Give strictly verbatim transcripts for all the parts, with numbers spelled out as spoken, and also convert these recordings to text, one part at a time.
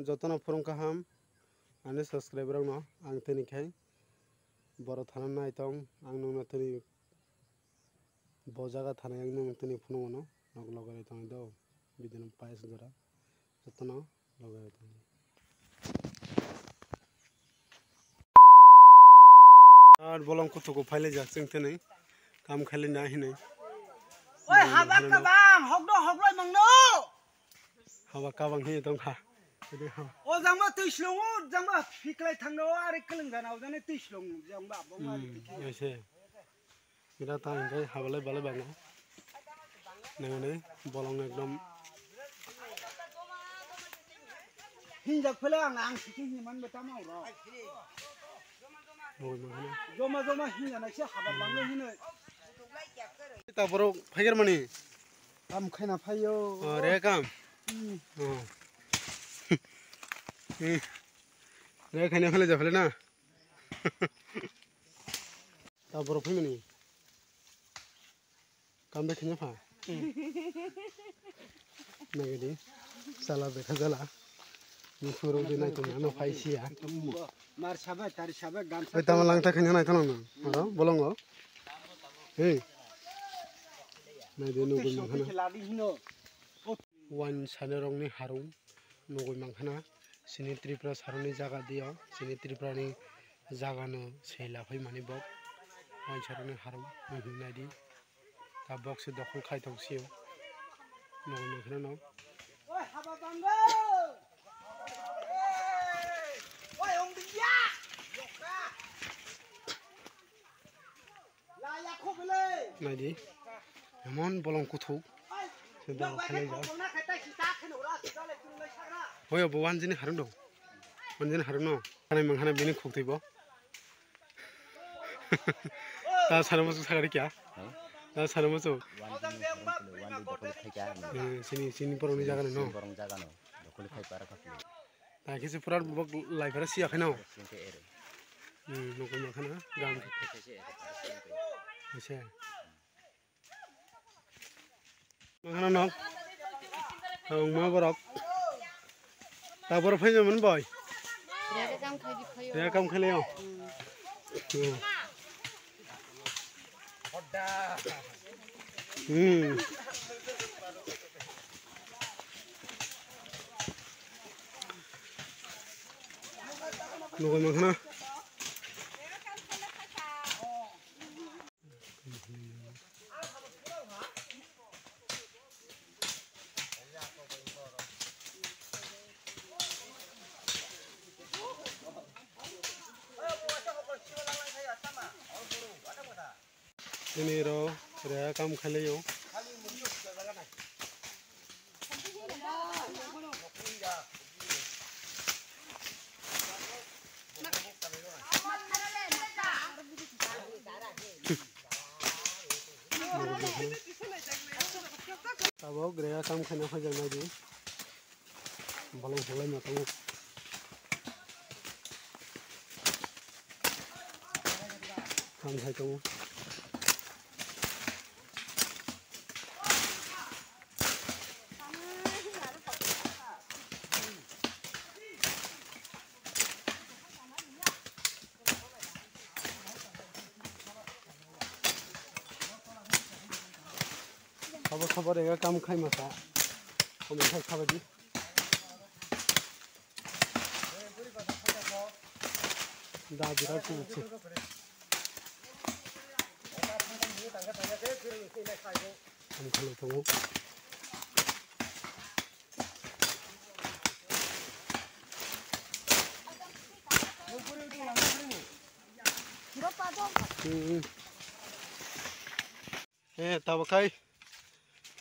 Jotono phurung kaham ani subscriber rokno ang tini khai boro thana naitong ang nungno tini bo jaga thana ang nung tini phunukno nok logai tong do bidino pais jora jotono logai tong. Ar bolong kutuku phailai jak chwng tini kam khailai na hinwi. Oi haba kabang hokdo hoklai mangno. Haba kabang hinwi tong kha. O jangba twi slongo jangba phiklai thangno ari kwlwng jana o jani twi slongo jangba bo mari. Hmm, twi khe. Ese. Gira ta hinwi habalai balai bango. Nangani bolong ekdom. Hinjak phela ang ang siki hinman betama ro. Nugui mankhana. Joma joma hinjana se haba bangno hinwi. Ta borok phaigar mani. Kam khaina phaio. O, re kam. Hmm. O. Hmm. Re khaina phele ja phele na. Ta borok phaimani. Kam bai khaina pha. Nagadi. Sala bekha jala. Ni phuru di nai tong ano phai siya. Mar sabai tar sabai gam. Oi tama lang ta khaina nai tong no. Aro bolongo. Hey. Nai de nugui mankhana. Ladi hino. Wain sanirokni harung nugui mankhana, chini Tripura saroni jaga dio, chini Tripurani jagano sei laphai mani bok, wain saroni harung wngkha naidi, ta bok se dokhol khai tong sio, nugui mankhana no. Naidi, emon bolong kuthuk. Se bolong khelai jak. Hoyo bo wanjini harung dong. Wanjini harung no. Kanai mankhana bini khuk twi bo. Ta sara muchuk sakari kya? Ta sara muchuk. Eh, sini, sini borokni jaga no. Borong jaga no. Dokol khai para kha. Ta khe se pura bok lai phara siya khaino. Singke ere. Hmm, nugui mankhana gam khe. Ese. Mankhana no. Ang ma borok. Ta borok phai jaman boy. Rega kam khai di phayo. Rega kam khai leo. Hmm. Hmm. Nugui mankhana. Chini ro rega kam khailai o. Tabok rega kam khaina phaijaknai di. Bolong bolai ma tongo. Ham hai tongo. Sabo sabo rega kam khai masa. Omo khai khabadi. Da jira ku se. Kam khalai tongo. Hmm. Eh, tabuk khai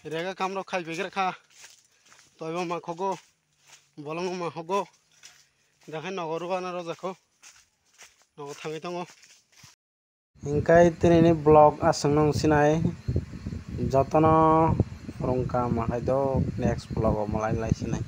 rega kamrok khai begre kha. Toibo ma khogo, bolongbo ma hogo. Dakhai nogo rwna rwjakho. Nogo thangwi tongo. Hingkai tinini vlog aswk nung sinai. Jotono rungka ma hai do next vlog o malai lai sinai.